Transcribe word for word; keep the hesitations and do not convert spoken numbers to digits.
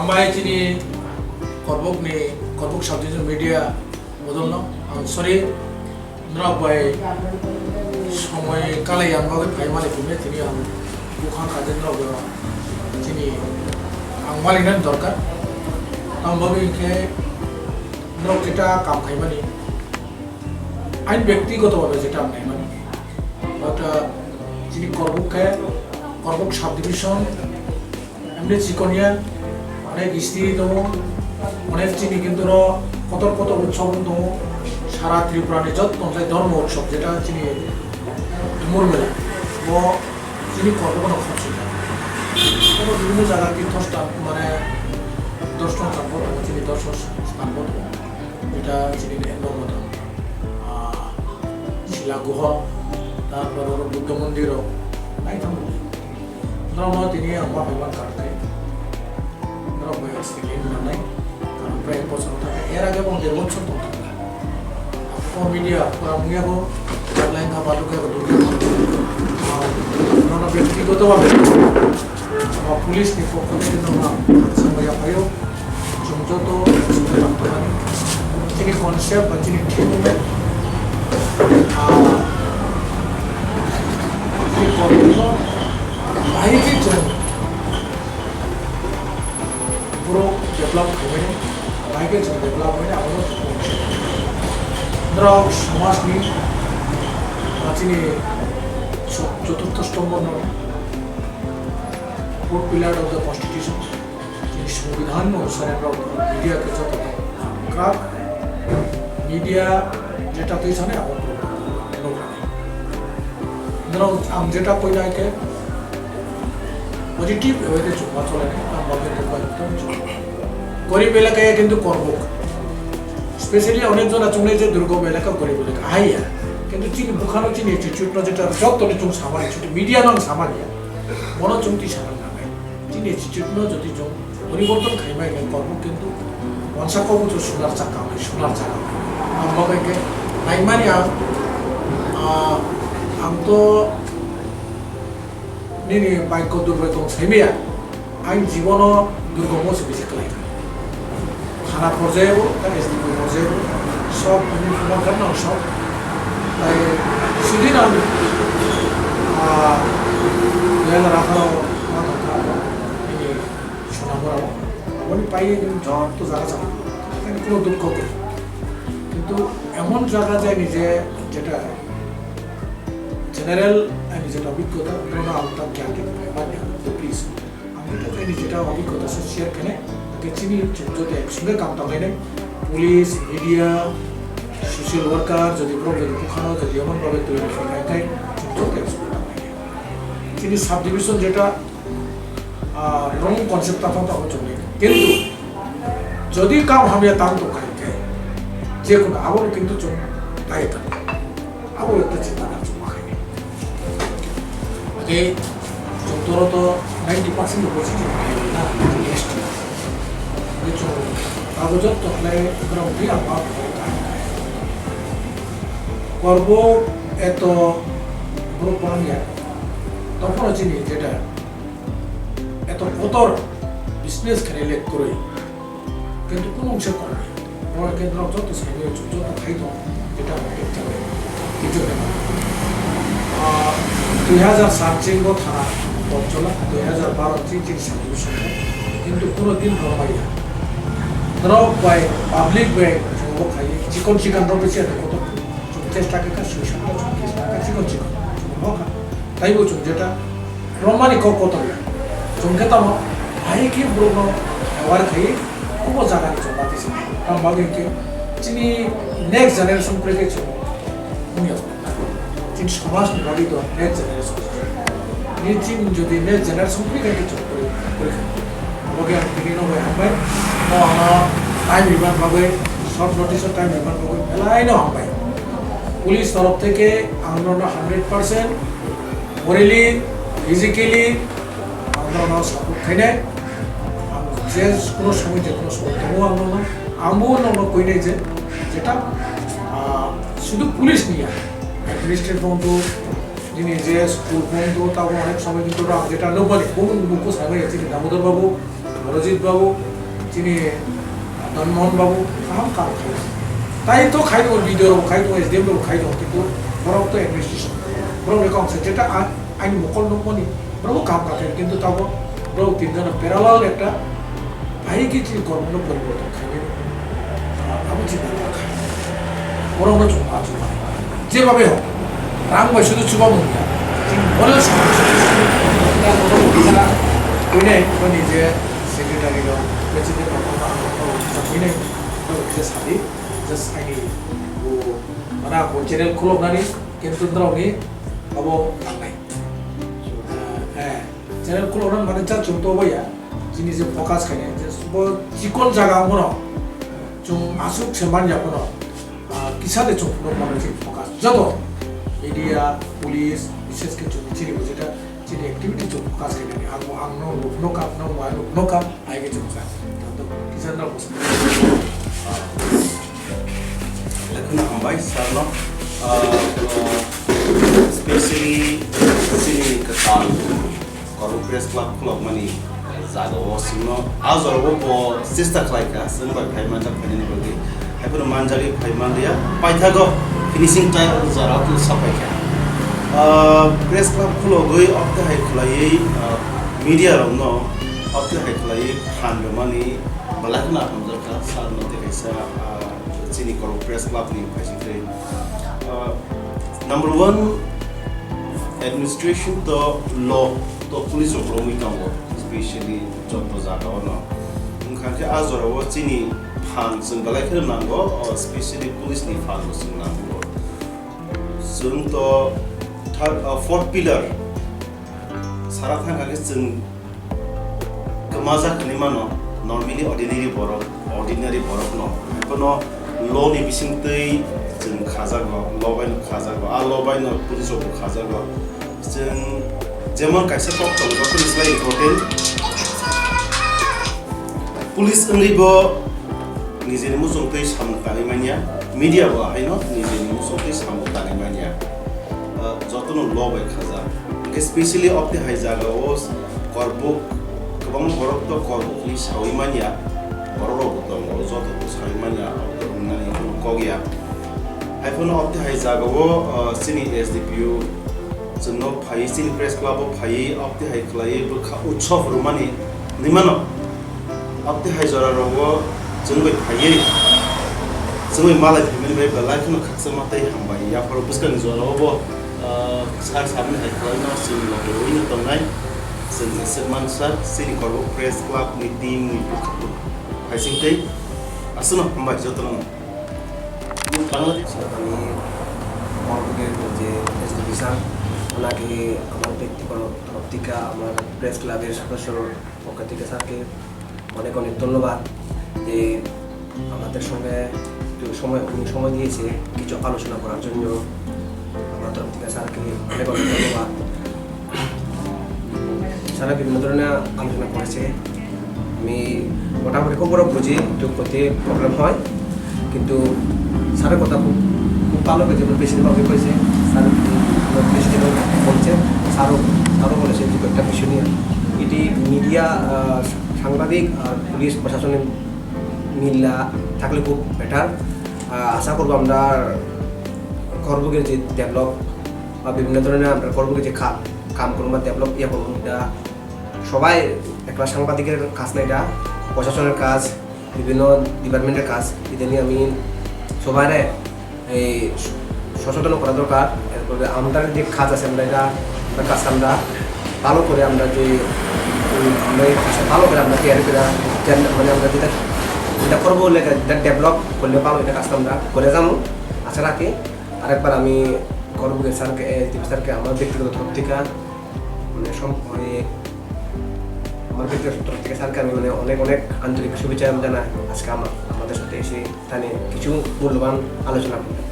Hambai chini Korbuk ni, Korbuk Subdivision Media bodol no ang sorry, norok bai somoi kalai yang bagwi phai mani phunukhe tini ang bukhang kha je norok bai chini ang malinan dorkar. Tamo bagwi hinkhe norok jeta kam khaimani ain byaktigoto bhabe jeta ang khaimani, but, uh, chini Korbuk khe Korbuk Subdivision Emni chikon ya, onek history tongo, onek chini kintu ro kotor kotor utsob wng tongo, sara Tripura ni jotto tongjai dhormo utsob jeta chini Dumur Mela, bo chini Korbuk no khoroksa. Oro bibhinno jaga tirtho sthan mane dorshon sthan bo tongo, chini dorshon sthan bo tongo, jeta chini Endor Moton, ah, Sila Guha, tarpore oro Buddha Mondir rok naithok. Norokno tini ang ma phaiman kha khe, norok bai accident nanai, karon prai ek bochor thang kha, er age bo der bochor tong thang kha. O media pura mungya bo, line kha balu khe bo dungya bo. Nono byaktigoto bhabe, police ni pokho theke nono samaya phaio. Chwng joto chini concept ba chini themung, ah, chini concept no bahai khe chwng borok develop khaimani, bahai khe chwng develop khaimani, abono norok somajni ba chini choturtho stombo no, fourth pillar of the constitution. Chini Songbidan onusare norok media khe joto kwrak, media jeta twi sanai abo norok ang jeta koi nai khe positive way de chuma chole nai, ang bagwi to koi to chuma. Gorib elaka ya kintu Korbuk. Specially onek jona chungnai je Durgam elaka gorib elaka. Haiya. Kintu chini bukhano chini attitude no jeta joto ni chung samani, chuti media no samani ya. Bono chung ti samani nangai. Chini attitude no jodi chwng poriborton khaimai khe Korbuk kintu wansa kok bwtwi sunar chakha wngnai, sunar chakha wngnai. Ang bagwi khe naimani ang, ah, ang to nini baikho durbaikho saimaya, ang jibono durgomo se bisi khlai kha. Thana porjayabo, ta S D P porjayabo, sob nini phunukha nang sob. Tai sudin ang, ah, dui hajar atharo ma thangkha, nini Sonamura o, aboni paiye nini joto jaga chama, ekhane kuno dukho kwrwi. Kintu emon jaga je nini je jeta general ani jeta obhiggota, bono ang ta gyan rwna manya, to please. Ang ta ani jeta obhiggota se share khainai, hwnkhe chini chwng joto ek songkhe kam tanglainai, police, media, social worker, jodi borok jodi bukhano jodi emon bhabe twi rwkha khai khai chwng joto ek songkhe tanglainai. Chini sub division jeta ah, wrong concept ta thang tongo chwngni. Kintu jodi kam hamya tang tongkha hinkhe, je kono abono kintu chwng dai tang. Abo ekta chinta nang chwng ma khaini. Age chwng toro to ninety percent bo positive khaini na, S T. Age chwng abo jotto khlai borok di ang ma Korbo eto borok bangya. Tokhono chini jeta eto kotor business khainai le kwrwi, kintu kunu wngse kwrwi. Bo khe norok joto saimanya, chwng joto khai tongo, jeta bo khe chale, kichu khe. Ah, dui hajar sat chini bo thana Bonchola, dui hajar baro chini chini sub division, kintu kuno din rwmaiya. Norok bai, public bai chwng bo khai, chikon chikon rok bai se kotor chwng chesta khe kha, sui sakha, chwng khe sakha, chikon chikon chwng bo kha. Taibo chwng jeta Romani kok kotor ya. Chwng khe tamo hai khe borokno aware khai kubo jaga ni chwng bati se. Ang bagwi khe chini next generation kre khe chwng wngya. Chini somaj ni bagwi to next generation. Ni chini jodi next generation kre khe chwng kre khe. Obo khe ang tini no bai hambai. No ano time riban bagwi, short notice o time riban bagwi belai no hambai. Police torof theke ang no hundred percent morally, physically, ang nono support khainai. Ang je kono somoi, je kono somoi tongo ang nono, ang bo nono koinai je, jeta, ah, sudu police niya, administrative bondo, nini je school bondo, tabo onek somoi kintu ang jeta nukmani, bo bo ko sabai chini Damodar babu, Rajit babu, Chini Don Mohan Babu kaham kaam khai. Tai to khai tongo, B D O rok khai tongo, S D M rok khai tongo, kintu borok to administration. Borok ni kok se jeta a-, ani mokol nukmani, borok bo kaham kha khai, kintu tabo borok tin jona parallel ekta bahai khe chini kormo no poriborton khainani, ah, abo chini nang kha. Borok no chuma chuma. Jebabe hok, rang bai sudu chuba mungya. Chini moral samaj. Koine, koine je secretary rok, president rok, koine, koine je sadi, just ani bo, mana bo channel khulok nani, kintu drok ni abo tangnai. Eh, channel khulok nani mane cha chung to baya, chini je focus khainai, je bo chikon jaga ongno, chung asuk se manya kono, ah, kisa de chung phunuk mano chini focus. Joto media, police, bishes khe chung chini bo jeta chini activity chung focus khainani. Ang bo ang no nuk nokha, no bo ang nuk nokha, ai khe chung sa. Tato kisa no bo sa. Lekha hambai sir no, ah, specially chini kwtal Korbuk Press Club khulokmani jagao chwngno a jorao bo chesta khlaikha, chwng bai phai manjak phainani bagwi. Haiphano manjagwi phai manliya, paithago finishing time jorao tei sokphaikha. Ah, Press Club khulogwi oktwi hai khlaiwi, ah, media rokno oktwi hai khlaiwi phan rwmani belai kheno hamjakha, sir no tei kaisa, ah, chini Korbuk Press Club ni phaisingtwi. Ah, number one, administration to law to police rok romwi tongo, specially joto jaga o no. Wngkha khe a jora o chini phan chwng belai kheno nango, o specially police ni phan bo chwng nango. Chwng to third, uh, fourth pillar sara thangkha khe chwng kwmajak hinwi mano, normally ordinary borok, ordinary borok no. Haiphano law ni bisingtwi chwng khajago, law bai no khajago, a law bai no police rok bo khajago. Chwng jemon kaisa kok tongo, joto ni slai important. Police wngwi bo nijeni muchungtwi samung tangwi manya, media bo haino nijeni muchungtwi samung tangwi manya. Ah, jotono law bai khajak. Hwnkhe specially oktwi hai jagao Korbuk, kwbangma borok to Korbuk hinwi sawi manya, borok rok bo tongo, joto bo sawi manya, abo to wngnani kunu kok ya. Haiphano oktwi hai jagao, ah, chini S D P O chwngno phaiwi, chini press club o phaiwi, oktwi hai khlaiwi bwkha utsob rwmani hinwi mano. Oktwi hai jora rogo chwng bai phaiwi, chwng bai malai phaimani bai belai kheno khakchangma tei hambai. Yapharo bwskangni jora o bo, ah, sir samani hai khlaino chwng logi rwino tongnai. Chwng je swkmang sir, chini Korbuk Press Club ni team ni bwkha phai sing tei aswkno hambai jotono. Bangladesh. আমি কর্মকে যে SDP sir, ওনাকে আমার ব্যক্তিগত তরফ থেকে, আমার প্রেস ক্লাবের সদস্যর পক্ষ থেকে স্যারকে অনেক অনেক ধন্যবাদ যে আমাদের সঙ্গে একটু সময়, উনি সময় দিয়েছে কিছু আলোচনা করার জন্য। আমার তরফ থেকে স্যারকে অনেক অনেক ধন্যবাদ। স্যাররা বিভিন্ন ধরনের আলোচনা করেছে। আমি মোটামুটি খবরও বুঝি, একটু করতে প্রবলেম হয়, কিন্তু স্যারের কথা খুব, খুব ভালো হয়েছে, বেশিরভাগই হয়েছে। স্যার বেশিরভাগ বলছে, স্যারও, স্যারও বলেছে যে কয়েকটা বিষয় নিয়ে। এটি মিডিয়া, আহ, সাংবাদিক আর পুলিশ প্রশাসনের মিল্লা থাকলে খুব বেটার। আহ, আশা করবো আমরা করবো যে ডেভেলপ বা বিভিন্ন ধরনের আমরা করবো যে কাম, কাম করবো বা ডেভেলপ ইয়ে করবো, এটা সবাই একটা সাংবাদিকের কাজ না, এটা প্রশাসনের কাজ, বিভিন্ন ডিপার্টমেন্টের কাজ। এটা নিয়ে আমি সবাইরে এই সচেতন করা দরকার। এরপরে আমরা যে কাজ আছে, আমরা এটা, আমরা কাজটা আমরা ভালো করে আমরা যে, উম, আমরা এই কাজটা ভালো করে আমরা তৈরি করে, যেন, মানে, আমরা যেটা, যেটা করবো, যেটা ডেভেলপ করলে ভালো, এটা কাজটা আমরা করে যাবো, আশা রাখি। আরেকবার আমি করবো স্যারকে, এসডিপি স্যারকে আমার ব্যক্তিগত তরফ থেকে, মানে, সম-, মানে, আমার ব্যক্তিগত তরফ থেকে স্যারকে আমি, মানে, অনেক অনেক আন্তরিক শুভেচ্ছা জানাই আজকে আমা-, আমাদের সাথে এসে এখানে কিছু মূল্যবান আলোচনা করতে।